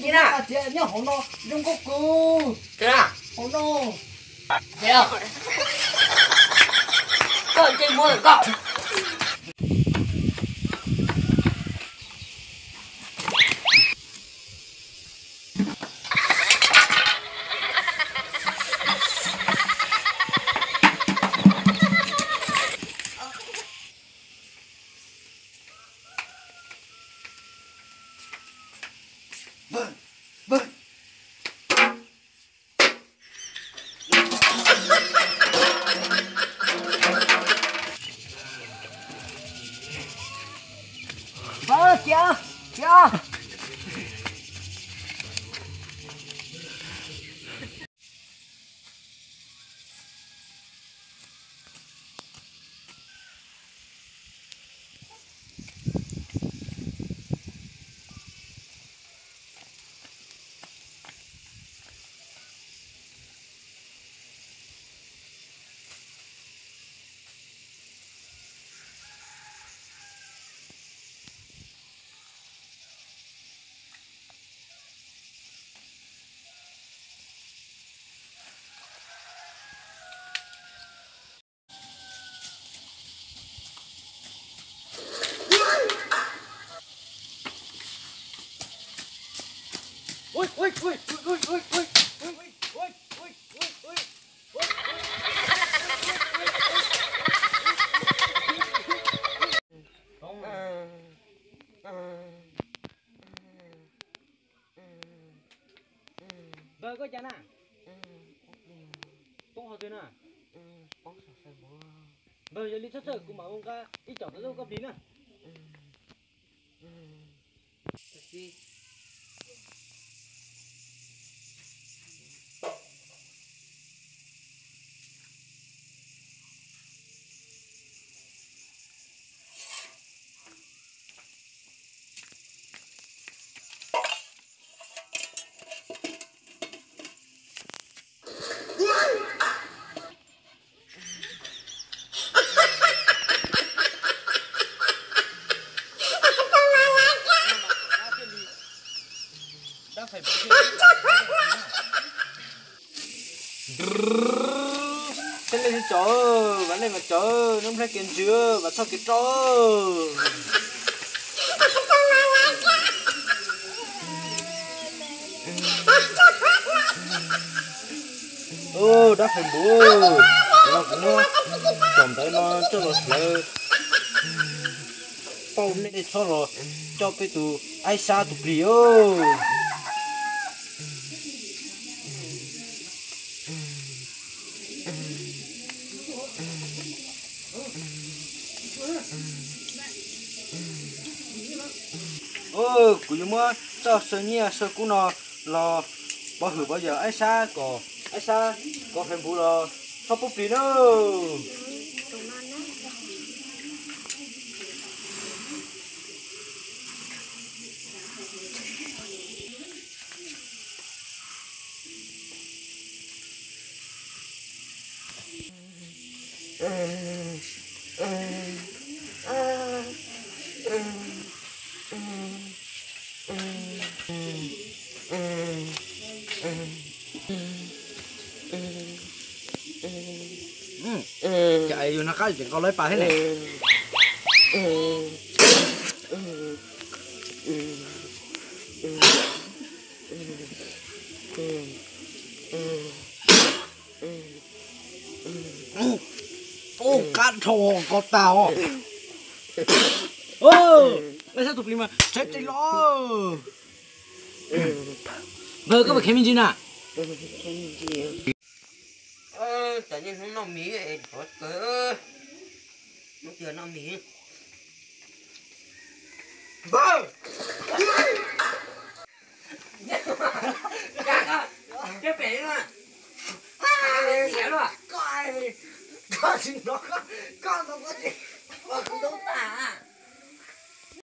Nyob hauv no zoo nkauj kawg. Hauv no. Koj ntsej muag koj. Cia, cia. Npawg, koj cas na? Poob hauv twg na? Npawg, yog li txhob txhawj, kuv mam ua nqa ib co pem lub koj plig na. Tej nej tso, vam nej mas tso, nub nplhaib kev ntsws, vam txhoj kev rau. Dab fais npus, no kuv muab cov ntawv no coj los hlawv pauj nej txhob los coj peb tus Aib Sab tus plig os. Kuv yuav muab txoj saw nyiaj saw kub no los pov hwm pov yawm Aib Sab kom Aib Sab kov fais npus los txhob pub plig nawb. Cas yus noj qab tseem nkaus lawv pas thiab ne? Ub, qab dhau ko tag os. Aib Sab tus plig mas tsheb tes los. Npawg, koj puas kheev me ntsis na? Cov niaj hnub noj mis es ntxhov kawg, hnub twg noj mis. Npawg, koj, koj tsis hnov, koj hnov koj tsis ua kuv ntub tas.